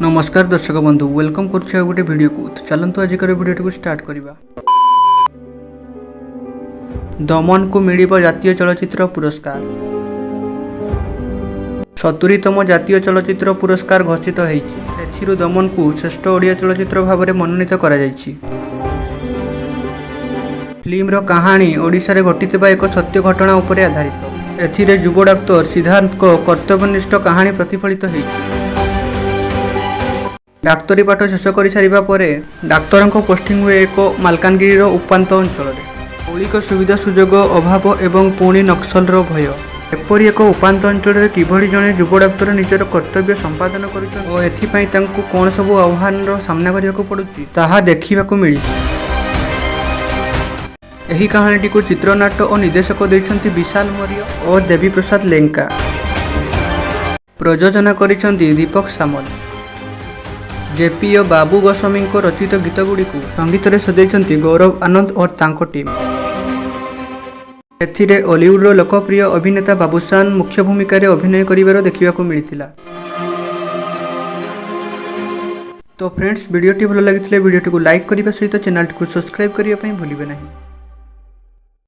ନମସ୍କାର ଦର୍ଶକ ବନ୍ଧୁ, welcome କରୁଛି ଆଉ ଗୋଟେ ଭିଡ଼ିଓକୁ। ତ ଚାଲନ୍ତୁ, ଆଜିକାର ଭିଡ଼ିଓଟିକୁ ଷ୍ଟାର୍ଟ କରିବା। ଦମନକୁ ମିଳିବ ଜାତୀୟ ଚଳଚ୍ଚିତ୍ର ପୁରସ୍କାର। 70ତମ ଜାତୀୟ ଚଳଚ୍ଚିତ୍ର ପୁରସ୍କାର ଘୋଷିତ ହୋଇଛି। ଏଥିରୁ ଦମନକୁ ଶ୍ରେଷ୍ଠ ଓଡ଼ିଆ ଚଳଚ୍ଚିତ୍ର ଭାବରେ ମନୋନୀତ କରାଯାଇଛି। ଫିଲ୍ମର କାହାଣୀ ଓଡ଼ିଶାରେ ଘଟିଥିବା ଏକ ସତ୍ୟ ଘଟଣା ଉପରେ ଆଧାରିତ। ଏଥିରେ ଯୁବ ଡାକ୍ତର ସିଦ୍ଧାର୍ଥଙ୍କ କର୍ତ୍ତବ୍ୟନିଷ୍ଠ କାହାଣୀ ପ୍ରତିଫଳିତ ହୋଇଛି। ଡାକ୍ତରୀ ପାଠ ଶେଷ କରିସାରିବା ପରେ ଡାକ୍ତରଙ୍କ ପୋଷ୍ଟିଂ ହୁଏ ଏକ ମାଲକାନଗିରିର ଉପାନ୍ତ ଅଞ୍ଚଳରେ। ମୌଳିକ ସୁବିଧା ସୁଯୋଗ ଅଭାବ ଏବଂ ପୁଣି ନକ୍ସଲର ଭୟ। ଏପରି ଏକ ଉପାନ୍ତ ଅଞ୍ଚଳରେ କିଭଳି ଜଣେ ଯୁବ ଡାକ୍ତର ନିଜର କର୍ତ୍ତବ୍ୟ ସମ୍ପାଦନ କରୁଛନ୍ତି ଓ ଏଥିପାଇଁ ତାଙ୍କୁ କ'ଣ ସବୁ ଆହ୍ୱାନର ସାମ୍ନା କରିବାକୁ ପଡୁଛି, ତାହା ଦେଖିବାକୁ ମିଳିଛି। ଏହି କାହାଣୀଟିକୁ ଚିତ୍ରନାଟ୍ୟ ଓ ନିର୍ଦ୍ଦେଶକ ଦେଇଛନ୍ତି ବିଶାଲ ମୌର୍ୟ ଓ ଦେବୀପ୍ରସାଦ ଲେଙ୍କା। ପ୍ରଯୋଜନା କରିଛନ୍ତି ଦୀପକ ସାମଲ। ଜେପି ଓ ବାବୁ ଗୋସ୍ୱାମୀଙ୍କ ରଚିତ ଗୀତଗୁଡ଼ିକୁ ସଙ୍ଗୀତରେ ସଜାଇଛନ୍ତି ଗୌରବ ଆନନ୍ଦ ଓ ତାଙ୍କ ଟିମ୍। ଏଥିରେ ଓଲିଉଡର ଲୋକପ୍ରିୟ ଅଭିନେତା ବାବୁସାନ ମୁଖ୍ୟ ଭୂମିକାରେ ଅଭିନୟ କରିବାର ଦେଖିବାକୁ ମିଳିଥିଲା। ତ ଫ୍ରେଣ୍ଡସ୍, ଭିଡ଼ିଓଟି ଭଲ ଲାଗିଥିଲେ ଭିଡ଼ିଓଟିକୁ ଲାଇକ୍ କରିବା ସହିତ ଚ୍ୟାନେଲଟିକୁ ସବସ୍କ୍ରାଇବ୍ କରିବା ପାଇଁ ଭୁଲିବେ ନାହିଁ।